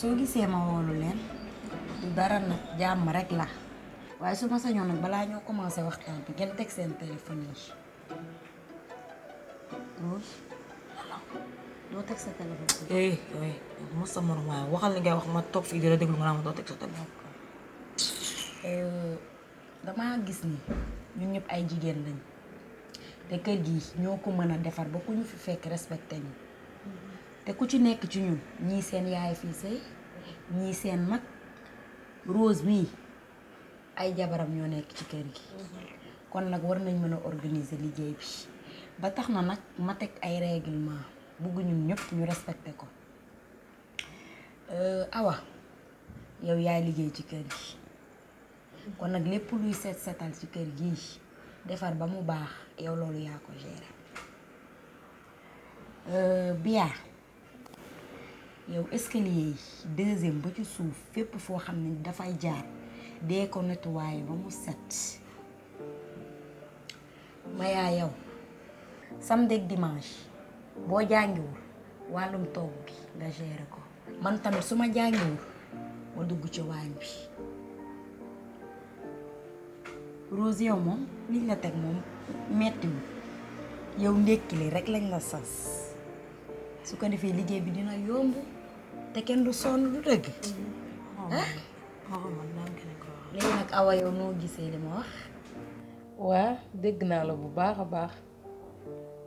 soo gisee ma woolu leen du dara nag jàmm rek la waaye su ma sañoon nag balaa ñoo commencé waxtaan bi ngeen teg seen téléphone yi. Rose doo teg sa téléphone. mos sa morom waaye waxal li ngay wax ma toog fii di la déglu nga naa ma doo teg sa téléphone. damaa gis ni ñun ñëpp ay jigéen lañ te kër gi ñoo ko mën a defar ba ku ñu fi fekk respecté ñu te ku ci nekk ci ñun ñii seen yaay fii sëy ñii seen mag Rose mii ay jabaram ñoo nekk ci kër gi kon nag war nañ mën a organiser liggéey bi ba tax na nag ma teg ay règlement bugg ñun ñëpp ñu respecté ko Awa yow yaay liggéey ci kër gi kon nag lépp luy setal ci kër gi defar ba mu baax yow loolu yaa ko gérer Bia yow escalier yi deuxième ba ci suuf fépp foo xam ne dafay jaar dee ko nettoyer ba mu set Maya yow samedi ak dimanche boo jàngiwul wàllum togg bi nga gérer ko man tamit su ma jàngiwul ma dugg ci waañ bi Rose yow moom liñ la teg moom mettiwul yow ndékki li rek lañ la sas su ko defee liggéey bi dina yomb te kenn du sonn du dëgg léegi nag Awa yow noo gisee li ma wax. waa dégg naa la bu baax a baax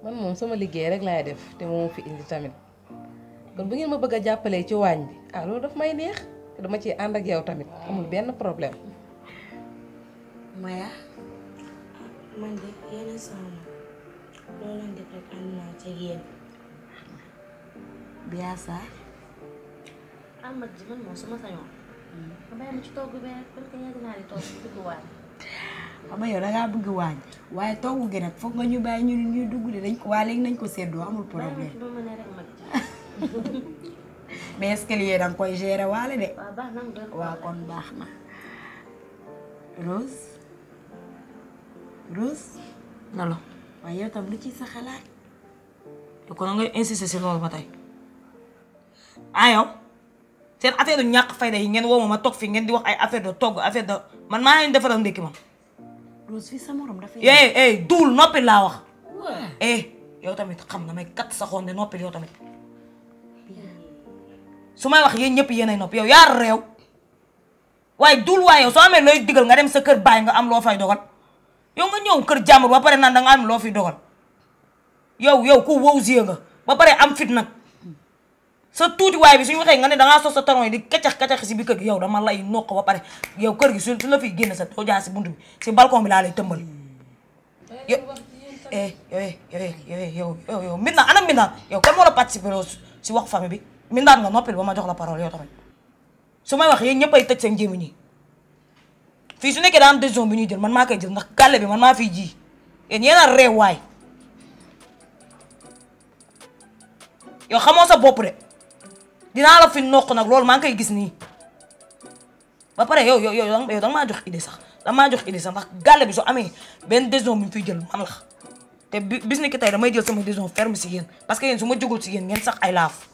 man moom sama liggéey rek laay def te moom fi indi tamit kon bu ngeen ma bëgg a jàppalee ci waañ bi loolu daf may neex te dama ciy ànd ak yow tamit amul benn problème. Maya man de yeneen sama loolu lañ def rek ànd naa ci yéen. Biasa Almat ji man moom su ma sañoon. nga bàyyi ma ci togg bi rek parce que yàgg naa di togg di dugg waañ. xam nga yow dangaa bëgg waañ waaye togg gi nag foog nga ñu bàyyi ñu ñuy dugg de dañ ko waa léegi nañ ko séddoo amul problème. bàyyi ma ci ba ma ne rek mag ji. mais escalier danga koy gérer waale de. waaw baax na mu doon waaw kon baax na Rose Rose. na la waaye yow tam lu ci sa xalaat. te kon ngay insister si loolu ba tey yow seen affaire du ñàkk fayda yi ngeen woo ma toog fii ngeen di wax ay affaire de togg affaire de man maa leen defaral ndékki man. Rose fii sa morom dafay. duul noppi laa wax. yow tamit xam nga may kat sa xoon de noppi yow tamit su may wax yéen ñëpp yéenay noppi yow yaa réew waaye duul waaye yow soo amee looy digal nga dem sa kër bàyyi nga am loo fay dogal yow nga ñëw kër jàmbur ba pare naan da nga am loo fi dogal yow ku wow zie nga ba pare am fit nag sa tuuti waay bi suñu waxee nga ne dangaa sos sa taron yi di kacax si biir kër gi yow dama lay nokk ba pare yow kër gi su la fiy génne sa doo jaar si buntu bi si balcon bi laa lay tëmbal yow mbir naa anam mbir naa yow kan moo la participer si wax famille bi mbir naa nga noppil ba ma jox la parole yow tamit su may wax yéen ñëpp ay tëj seen jéem ñi fii su nekkee daa am décision bi ñuy jël man maa koy jël ndax gàlle bi man maa fiy ji yéen a réew waay yow xamoo sa bopp de dinaa la fi nokk nag loolu maa ngi koy gis nii ba pare yow danga maa jox idée sax ndax gàlle bi soo amee benn décision bi ñu fiy jël man la te bis ni ki tey damay jël sama décision ferme si yéen parce que yéen su ma jógul si yéen ngeen sax ay laaf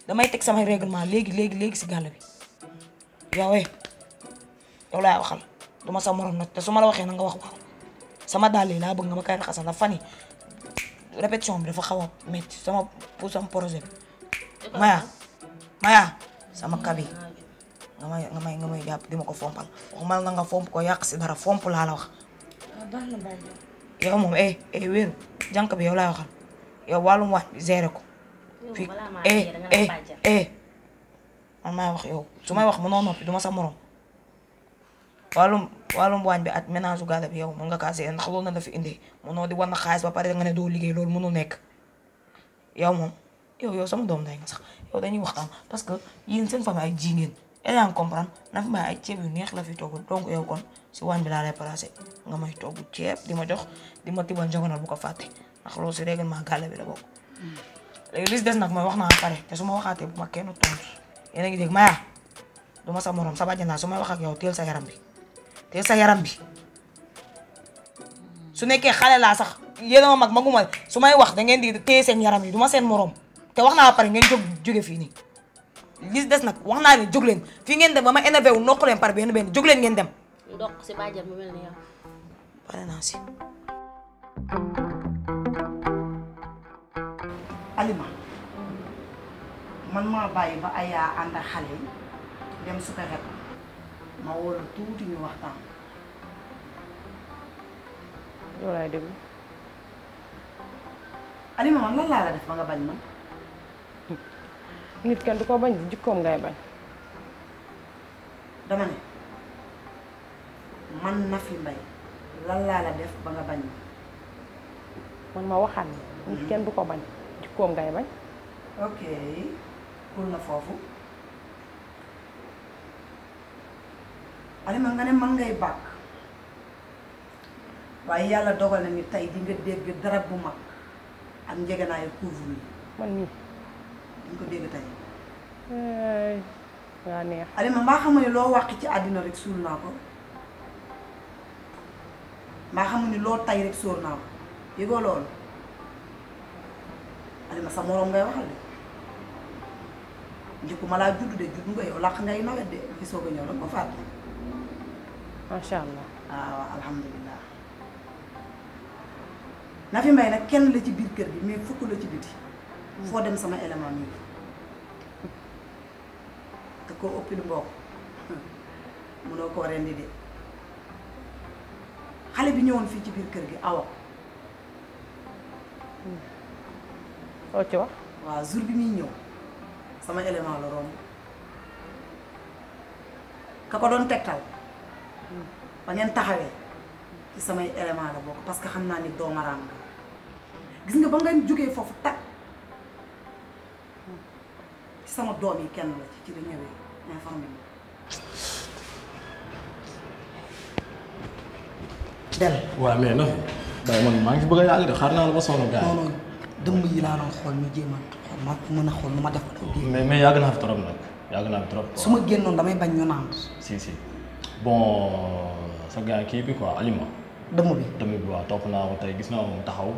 damay teg samay règlement léegi si gàlle bi yow laay waxal duma sa morom nag te su ma la waxee na nga wax waaw sama dàll yi laa bëgg nga ma koy raxasal ndax fan yi répétition bi dafa xaw a métti sama projet bi Maya sama kabi nga may jàpp di ma ko fompal waxuma la nga fomp ko yàq si dara fomp laa la wax yow moom wéeru jànk bi yow laay waxal yow wàllum wax bi géré ko fii man maay wax yow su may wax mënoo noppi duma sa morom wàllum waañ bi at ménage u gàlle bi yow mën nga kaa seet ndax loolu na la fi indee mënoo di war na xaalis ba pare nga ne doo liggéey loolu mënu nekk yow moom yow sama doom day nga sax yow dañuy waxtaan parce que yéen seen famille ay ji ngeen yaa ngi comprendre na fi may ay ceeb yu neex la fi togg donc yow kon si waañ bi laa lay placé nga may togg ceeb di ma jox di ma tibal njogonal bu ko fàtte ndax loolu si règlement gàlle bi la bokk léegi li si des nag mooy wax naa pare te su ma waxaatee bu ma kenn tontu yéen a ngi dégg Maya du ma sa morom sa bàjjen laa su may wax ak yow teel sa yaram bi su nekkee xale laa sax yéen a ma maguma su may wax da ngeen di téye seen yaram yi du ma seen morom te wax naa pare ngeen jóge fii nii li des nag wax naa leen jóg leen fii ngeen dem ba ma énervé wu nokk leen par benn jóg leen ngeen dem. dox si bàjjen mu mel ni yow. pare naa si. Alima man maa bàyyi ba Aya ànd ak xale yi dem su ko rek ma woo la tuuti ñu waxtaan. yow laay déglu. Alima man lan laa la def ba nga bañ man. nit kenn du ko bañ jikkoom ngay bañ. dama ne man Nafi Mbaye lan laa la def ba nga bañ ma. man ma waxaan ne nit kenn du ko bañ jikkoom ngay bañ. ok pour na foofu Alima nga ne man ngay bàkk waaye yàlla dogal na ni tey di nga dégg darab bu mag ak njëgënaayu couvre yi man mii di nga ko dégg tey. waa neex. Alima mbaa xam ne loo wàq ci àddina rek suul naa ko mbaa xam ne loo tay rek sóor naa ko yëgoo loolu Alima sa moroom ngay waxal de njëkkuma laa judd de judd nga yow làq ngay nawet de fi soog a ñëw rek ko fàtte. macha allah. waaw alhamdulilah Nafi Mbaye nag kenn la ci biir kër gi mais fukk la ci biti foo dem sama élément mi te koo ëppi lu mbokk mënoo koo rendi de xale bi ñëwoon fii ci biir kër gi awa loo ci wax. waaw jour bi muy ñëw sama élément la romb ka ko doon tegtal ba ngeen taxawee ci samay élément la bokk parce que xam naa ni doomaraam nga gis nga ba ngeen jógee foofu tag ci sama doom yi kenn la ci la ñëwee informé ma del waaw mais Nafi waaye man maa ngi fi bëgg a yàgg de xaar naa la ba sonn gars non non dëmm yi laa doon xool ñu jéem a xool ma mën a xool nu ma def ko yi mais yàgg naa fi trop nag yàgg naa fi trop su ma génnoon damay bañ ñu naan si bon sa gars kii bi quoi Alima dëmm bi dëmm bi waaw topp naa ko tey gis naa moom taxaw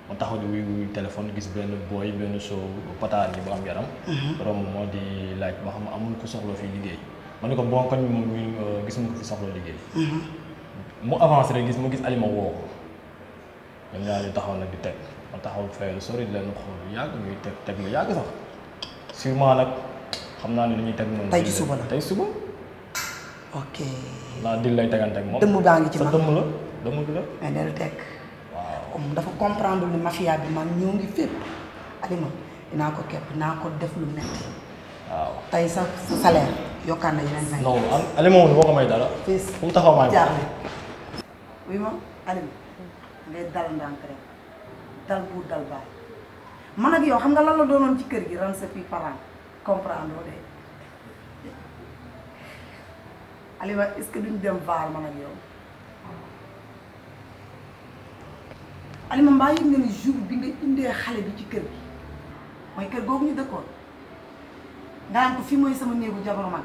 ma taxaw di wuy téléphone gis benn booy benn show pataar yi bu am yaram romb moo di laaj ba xam amul ku soxla fii liggéey ma ne ko bon koñ moom gis nga ko fi soxla liggéey mu avancé rek ma gis Alima woo ko ñoom ñaar ñu taxaw nag di teg ma taxaw fay lu sori di leen xool lu yàgg ñuy teg lu yàgg sax sûrement nag xam naa ne li ñuy teg noonu. tey ci suba la tey suba. ok. naa di lay tegante ak moom. dëmm baa ngi ci man sa dëmm la dëmm bi la. mais del teg. waaw comme dafa comprendre ni mafia bi man ñoo ngi fépp Alima dinaa ko kepp dinaa ko def lu metti waaw tey sa salaire yokkaan na yeneen vingt. non Alima moom boo ko may dara. fii fu mu taxaw maa ngi jaaxle. oui ma Alima ngay dal ndànk rek dal bu dal baay man ak yow xam nga lan la doonoon ci kër gi ran sa fii parent comprendre de Alima est-ce que duñ dem vaar man ak yow Alima mbaa yëg nga ni jour bi nga indee xale bi ci kër gi mooy kër googu ñu dëkkoon nga naan ko fii mooy sama néegu jabaru mag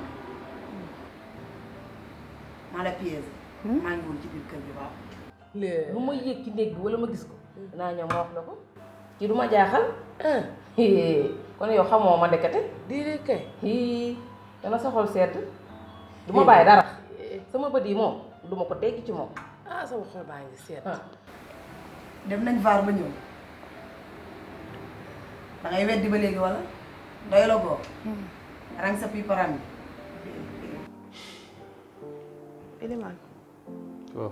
maa la piège maa ngi woon ci biir kër gi waaw lu ma yéeg ci néeg bi wala ma gis ko dinaa ñëw ma wax la ko ci du ma jaaxal kon yow xamoo ma ndekete déedéet kay dana sa xol sedd du ma bàyyi dara sama bët yi moom du ma ko dégg ci moom ah sama xol baa ngi seet dem nañ vaar ba ñëw da ngay weddi ba léegi wala doy la goo rang sa pi param bi Ilimaan waaw.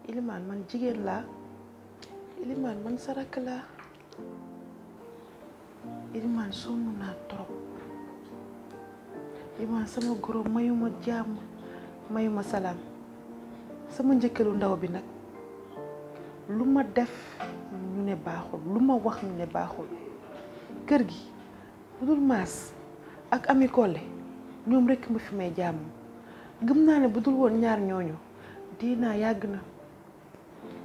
Ilimaan man jigéen laa Ilimaan man sa rakk laa Ilimaan sonn naa trop Ilimaan sama goro mayuma jàmm mayuma salaam sama njëkkalu ndaw bi nag lu ma def ñu ne baaxul lu ma wax ñu ne baaxul kër gi bu dul maas ak Ami Collé ñoom rekk ma fi may jàmm gëm naa ne bu dul woon ñaar ñooñu diinaa yàgg na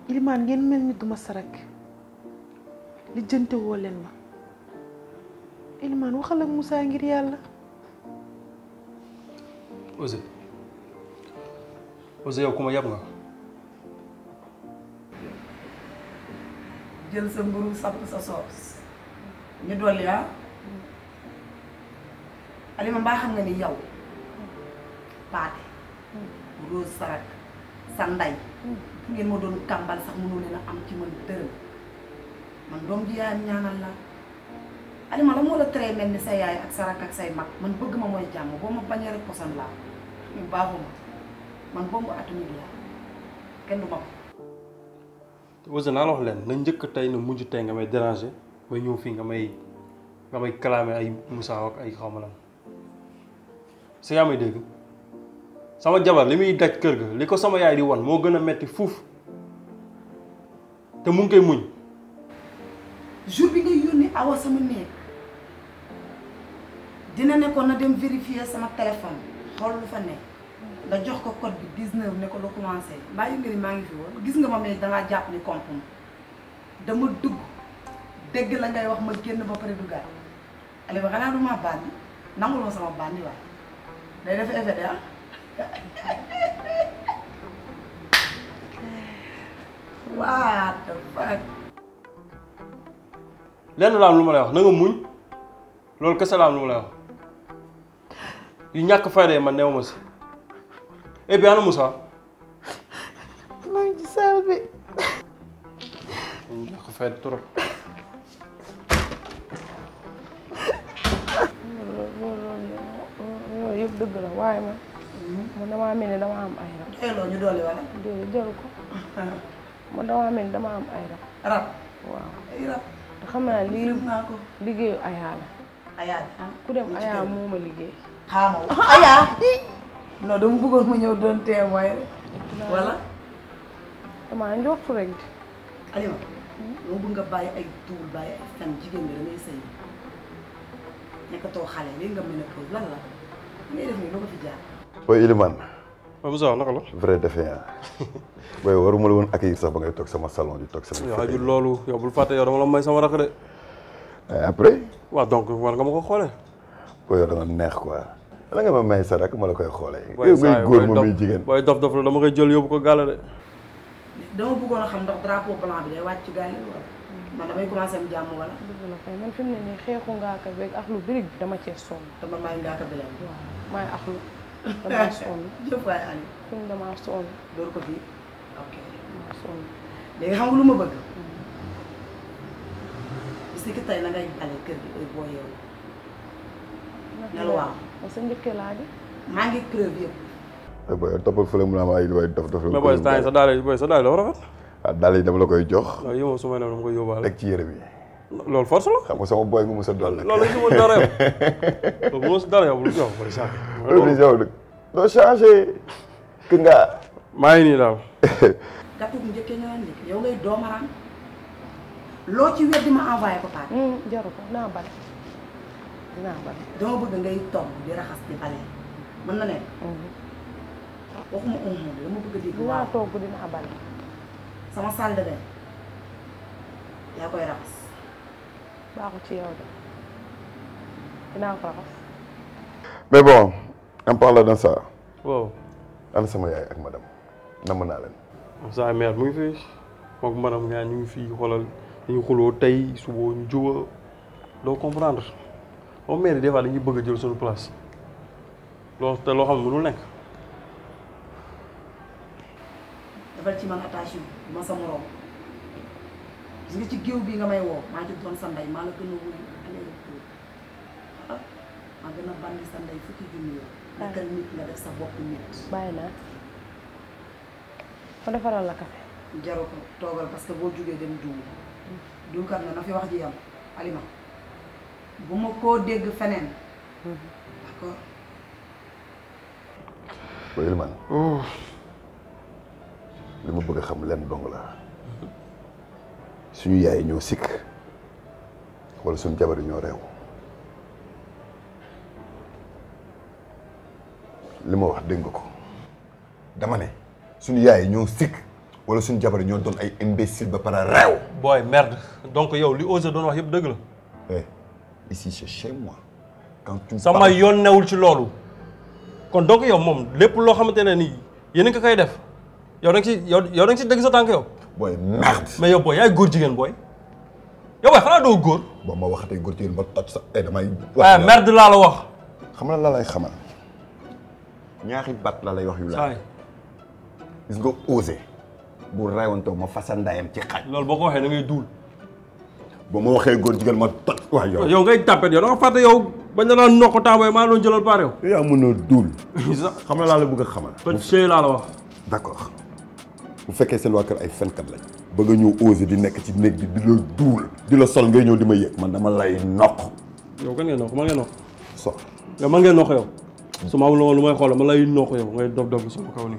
Ilimaan ngeen mel ni duma sarak li jënte woo leen ma Ilimaan waxal ak Moussa ngir yàlla Ose yow ku ma yab nga jël sa mburu sapp sa soos ñu dolli ah Alima mbaa xam nga ni yow Paate Rose Sarak sa ndey ngeen ma doon kàmbal sax mënu leen a am ci man dërëm man doom ji yaayam ñaanal la Alima la moo la tere mel ni sa yaay ak sa rak ak say mag man bëgg ma mooy jàmm boo ma bañee rek posan laa ñu baaxuma man bombu atomique laa kenn du ma ko. Weuze naa la wax leen na njëkk tey na mujj tey nga may déranger may ñëw fii nga may kalaame ay Moussa ak ay xaw ma lan sa yaa may dégg sama jabar li muy daj kër ga li ko sama yaay di wan moo gën a metti fuuf te mu ngi koy muñ. jour bi ngay yónni awa sama néeg dina nekkoon na dem vérifier sama téléphone xool lu fa nekk nga jox ko code bi 19 ne ko la commencé mbaa yu ngeen maa ngi fi woon gis nga ma mais dangaa jàpp ni compte dama dugg dégg la ngay wax ma génn ba pare duggaat Alima xanaa du ma bànni nanguloo sama bànni waaye day def effet de ah what the fuck. lenn la am lu ma lay wax na nga muñ loolu kese la am lu ma lay wax yu ñàkk fayda man neew ma si et puis ana Moussa. maa ngi ci saal bi. yu ñàkk fayda trop. loolu yëpp dëgg la waaye man damaa mel ni dama am ay rab. xeeloo ñu doole wala. déedéet jaru ko man damaa mel ni dama am ay rab. rab waaw ay rab. te xam naa lii naa ko. liggéeyu ayaa la. ayaa ku dem ayaa moo ma liggéey. xaaral ayaa. non dama bëggoon mu ñëw doon témoin rek. wala. damaa njortu rek di. Alima. moo bëgg nga bàyyi ay tuur bàyyi ay fen jigéen bi damay sëy nekkatoo xale léegi nga mën a pose lan la ngay def nii loo ko fi jaar. booy Ilimane. waaw Moussa naka la. vrai défiant. booy waruma la woon accueillir sax ba ngay toog sama salon di toog sama. yow xajul loolu yow bul fàtte yow dama la may sama rakk de. après. waaw donc war nga ma ko xoolee. booy yow da nga neex quoi. la nga ma may sa rakk ma la koy xoolee. booy saa yow góor moom muy jigéen. booy dof dof la dama koy jël yóbbu ko gàlla de. dama bëggoon a xam ndax drapeau blanc bi day wàcc ci gars yi wala man damay commencé am jàmm wala. dëgg la kay man fi mu ne nii xeexu ngaaka beeg ak lu birig bi dama cee sonn. te man maa ngi ngaaka bi waaw maay ak lu damaa sonn. jëf waay Aliou. fi mu damaa sonn. door ko fii ok. damaa sonn. léegi xam nga lu ma bëgg. parce que tey na ngay bale kër gi ay boo yeewu. ne la waaw. sa njëkkee laa di. maa ngi preuve yëpp. booy yow toppal fële mu ne ma ay dof dof. mais booy sa daal dafa rafet. ah daal yi dama la koy jox. waaw yow moom su ma nee dama koy yóbbaale. teg ci yére bi. loolu force la. xam nga sama boy nga mos a doon nag. loolu la ñu mën dara yow. loolu mos dara yow bul jox booy saa. loolu yow nag doo changé. que nga. maa ngi nii daal. gàttu bu njëkkee nga andi yow ngay doomaraan loo ci weddi ma envoyé ko paat. jaru ko dinaa bale. dama bëgg ngay togg di raxas di bale mën na nekk. waxuma dama bëgg a dégg dinaa waaw togg dinaa bale. sama salle de bain yaa koy raxas. baaxul ci yow de dinaa ko raxas. mais bon en parlant de ça. waaw. ana sama yaay ak madame namm naa leen. saa mère mu ngi fi moom madame ñaa ñu ngi fii xoolal dañu xuloo tey suba ñu juba doo comprendre moom mère yi des fois dañuy bëgg a jël suñu place loo te loo xam ne mënul nekk. defal ci man attention ma sa morom gis nga ci géew bi nga may woo maa ci doon sa ndey maa la gën a wuyu aller retour ah maa gën a bandi sa ndey fukki junni yow. nekkal nit nga def sa bopp nit. bàyyi naa ma defaral la café. jaru ko toogal parce que boo jugee dem duul duulkat nga na fi wax ji yam Alima bu ma koo dégg feneen d'accord. booy Ilimane. li ma bëgg a xam lenn dong la suñu yaay ñoo sikk wala suñu jabar ñoo réew li ma wax dégg nga ko dama ne suñu yaay ñoo sikk wala suñu jabar ñoo doon ay imbécile ba pare réew. booy merde donc yow li Osé doon wax yëpp dëgg la. eh ici c'est chez moi. quand tu sama yoon newul ci loolu kon donc yow moom lépp loo xamante ne nii yéen a ngi koy def. yow da nga ci yow da nga ci dëgg sa tànk yow. booy merde. mais yow booy yaay góor jigéen booy. yow waaye xanaa doo góor. boo ma waxatee góor ci yéen ba toj sax damay. waaye merde laa la wax. xam nga la lay xamal ñaari baat la lay wax yu la gis nga osé bu rayantoo ma fasa ndayam ci xaj. loolu boo ko waxee da ngay duul. boo ma waxee góor jigéen ma toj. waaw yow ngay tàppet yow da nga fàtte yow bañ la naan nokk tàmbay maa doon jëlal baar yow. yaa mën a duul. xam nga laa la bëgg a xamal. peut être laa la wax. d'accord bu fekkee seen waa kër ay fenkat lañ. ba nga ñëw osé di nekk ci néeg bi di la duul di la sol ngay ñëw di ma yëg man dama lay noq. yow kan ngeen noq man ngeen noq. so yow man ngeen noq yow. su ma amul lu may xool ma lay noq yow ngay dof dof sama kaw nii.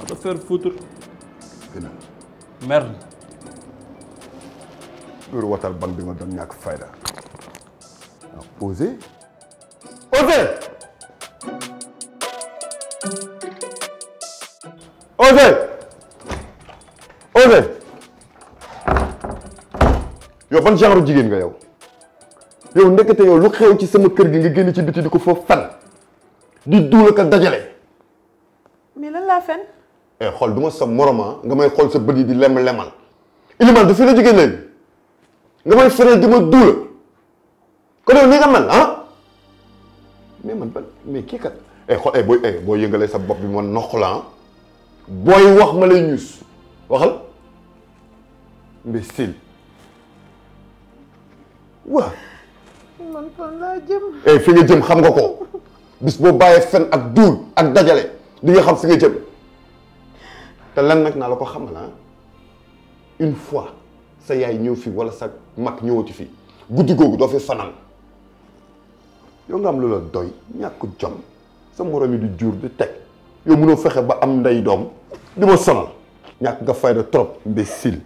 va te faire foutre. merde. loolu watal ban bi nga doon ñàkk fayda. waaw osé. osé. osé. osé. yow ban genre jigéen nga yow. yow ndekete yow lu xew ci sama kër gi nga génn ci biti di ko foofu fan. di duul ak a dajale. mais lan laa fen. xool du ma sa moroma nga may xool sa bët yi di lem-lemal. Iliman du fi la jigéen léegi. nga may feneen di ma duula. kon yow ni nga mel ah. mais man ban mais kii kat. xool boo yëngalee sa bopp bi ma noq la ah. booy wax ma lay ñuus. waxal. imbécile. waa. man fan laa jëm. fi nga jëm xam nga ko. bis boo bàyyee fen ak duul ak dajale di nga xam fi nga jëm. te lan nag naa la ko xamal ah. une fois sa yaay ñëw fi wala sa mag ñëwati fi guddi googu doo fi fanaan yow nga am lu la doy ñàkk jom sa morom yi di jur di teg yow mënoo fexe ba am ndey doom di ma sonal ñàkk nga fayda trop imbécile